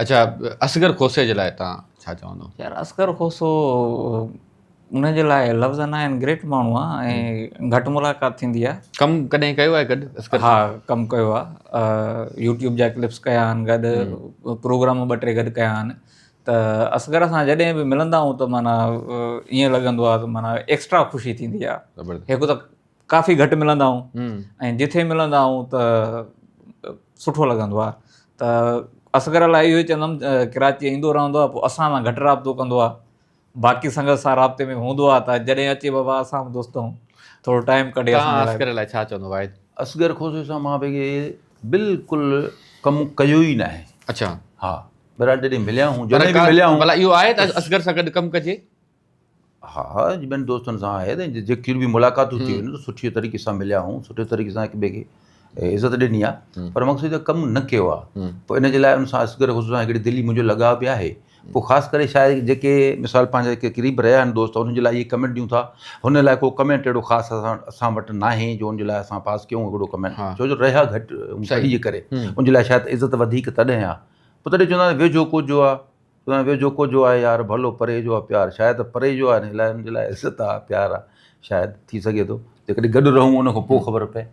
اڇا اصغر کوسي جي لاء توهان ڇا چوندو؟ يار اصغر کوسو ان جي لاء لفظ نه آهن گريٽ ماڻهو آ ۽ گهٽ ملاقات ٿيندي آ. ڪم ڪڏهن ڪيو آهي گڏ اصغر ها ڪم ڪيو آ يوٽيوب جا ڪلپس ڪيا آهن گڏ پروگرام ٻه ٽي گڏ ڪيا آهن ته اصغر سان جڏهن به ملندا آهيون ته معنيٰ ائين لڳندو آ ته معنيٰ ايڪسٽرا خوشي ٿيندي آ هڪ ته ڪافي گهٽ ملندا آهيون ۽ جٿي ملندا آهيون ته سٺو لڳندو آهي ته اصغر لاء اهو ئي چوندم ڪراچي ايندو رهندو آهي پوء اسان سان گهٽ رابطو ڪندو آهي باقي سنگت سان رابطي ۾ هوندو آهي ته جڏهن اچي بابا اسان به دوست آهيون ٿورو ٽائيم ڪڍي اسان جي اصغر لاء ڇا چوندو واحد؟ اصغر کوسي سان مان به بلڪل ڪم ڪيو ئي ناهي. اڇا. ها بهرحال جڏهن مليا آهيون جڏهن به مليا آهيون. ڀلا اهو آهي ته اصغر سان گڏ ڪم ڪجي؟ ها ها جي ٻين دوستن سان آهي ته جيڪي به ملاقاتون ٿي ويون ته سٺي طريقي سان مليا آهيون سٺي طريقي سان هڪ ٻئي کي عزت ڏني آهي پر مقصد ته ڪم نه ڪيو آهي پوء ان جي لاء ان سان اصغر خصوصا هڪڙي دلي منهنجو لڳاء به آهي پوء خاص ڪري شايد جيڪي مثال پنهنجا جيڪي قريب رهيا آهن دوست انهن جي لاء اهي ڪمينٽ ڏيون ٿا هن لاء ڪو ڪمينٽ اهڙو خاص اسان اسان وٽ ناهي جو ان جي لاء اسان پاس ڪيون هڪڙو ڪمينٽ ڇو جو رهيا گهٽ تڏهن جي ڪري ان جي لاء شايد عزت وڌيڪ تڏهن آهي پوء تڏهن چوندا آهن ويجهو ڪجهه آهي تنهن ويجهو ڪجهه آهي يار ڀلو پري جو آ پيار شايد ته پري جو آهي الائي ان جي لاء عزت آ پيار آ شايد ٿي سگهي ٿو جيڪڏهن گڏ رهون ان کان پوء خبر پئي.